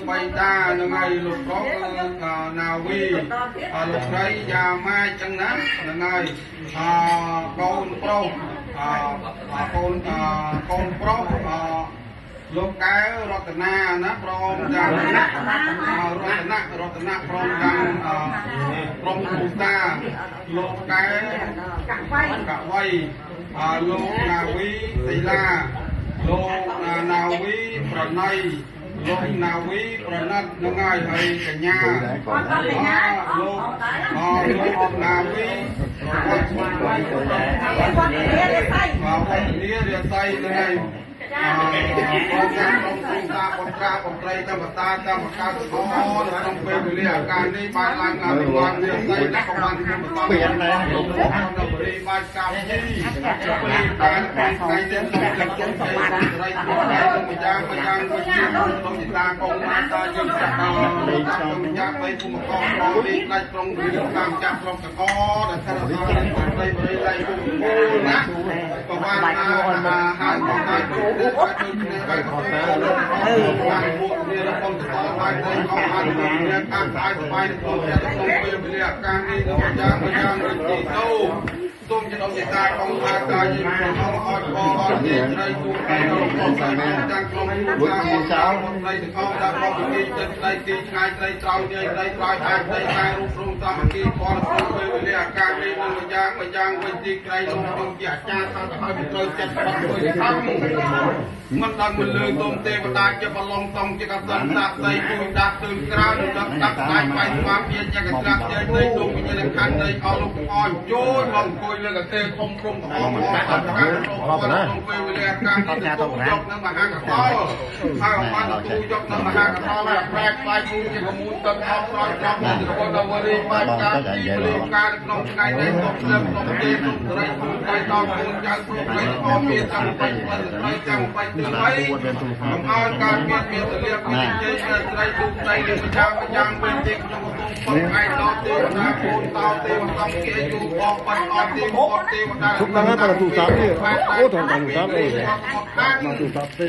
បៃតានឹងហើយលោកប្រុសគឺណាវីលោកស្រីយ៉ាម៉ាចចឹងណាហ្នឹងហើយកូនប្រុសកូនកូនប្រុសលោកកែវរតនាណាព្រមទាំងរតនៈព្រមទាំងព្រមគ្រូតាលោកកែវកវៃលោកណាវីសីឡាលោកណាវីប្រណីលោកណាវីប្រណិតនឹងហើយហើយកញ្ញាលោកលោកណាវីប្រវត្តិលារាស័យនឹងហើយបងចាំក្នុងគ្រូតាបងត្រាបងត្រីតាមតាតាមកាសអក្នុងពេលវេលាអាការនេះបានឡើងអភិវឌ្ឍរាស័យและក៏បានខ្ញុំបន្តពៀនដែរលោកនៅបរិបាកម្មនេះពេលការក្នុងថ្ងៃនេះខ្ញុំចឹងសម្បត្តិត្រីក្នុងម្យ៉ាងម្យ៉ាងវិជាក្នុងយតាកងតាយើងចាក់ដល់ម្យ៉ាងបីភូមិកងនេះដាច់ត្រង់រឿងតាមចាក់ត្រង់កកដែលថាត្រីបរិឡៃភូមិណាក៏បានហើយក៏បានហើយខតើបានពួកគ្នាកំតហើយទៅអស់ហើយគ្នាខាងស្បាយក្នុងក្នុងពេលវេលាអាការនេះយ៉ាងយ៉ាងទីទៅសូមជាអង្គតាកងថាកាយអត់អត់អត់ទីត្រីទូទៅទាំងក្រុមគ្រួសារត្រីទាំងអស់ដល់បងទីទឹកត្រីទីឆ្ងាយត្រីត្រង់ត្រីត្រីក្រោយអាចត្រីតែរូបរងតាមគីផលក្នុងពេលវេលាអាការនេះនឹងយ៉ាងយ៉ាងវិញទីត្រីលោកខ្ញុំជាអាចារ្យថាទៅឲ្យត្រូវចិត្តបាត់មួយខំមិនដឹងមិនលើទុំទេវតាជាបឡងតង់ជាកសិនសាក់សីគួយដាស់ទឿនក្រៅដល់កាត់ដៃបាយស្មាមានជាកត្រាក់ជានៃដងវិញ្ញាណខណ្ឌនៃអស់លោកអរចូលមកអង្គុយលើកទេធំព្រំក្រហមក្នុងពេលវេលាអាការនេះទទួលយកនៅមហាកសលហើយបានទទួលយកនៅមហាកសលហើយប្រែក្លាយគូជាកមូលទឹកអស់ស្រោចត្រង់ជាកបដល់វរីបាយការទីពលិការក្នុងថ្ងៃនេះសូមស្ដាប់ក្នុងទេសូមត្រីទូត្រីដល់កូនចៅព្រោះត្រីអមមានទាំងបៃត្រីទាំងបៃទីបីកុំឲ្យការមានមានទលាមានជ័យត្រីទូត្រីលើប្រចាំយ៉ាងវិញទេខ្ញុំក៏សូមពឹងឯកដល់ទេវតាកូនតោទេវតាគេយូបបបាត់អត់ទេវតាទេវតា ជុំដល់ហើយទូរស័ព្ទនេះអូទូរស័ព្ទអីមកទូរស័ព្ទទេ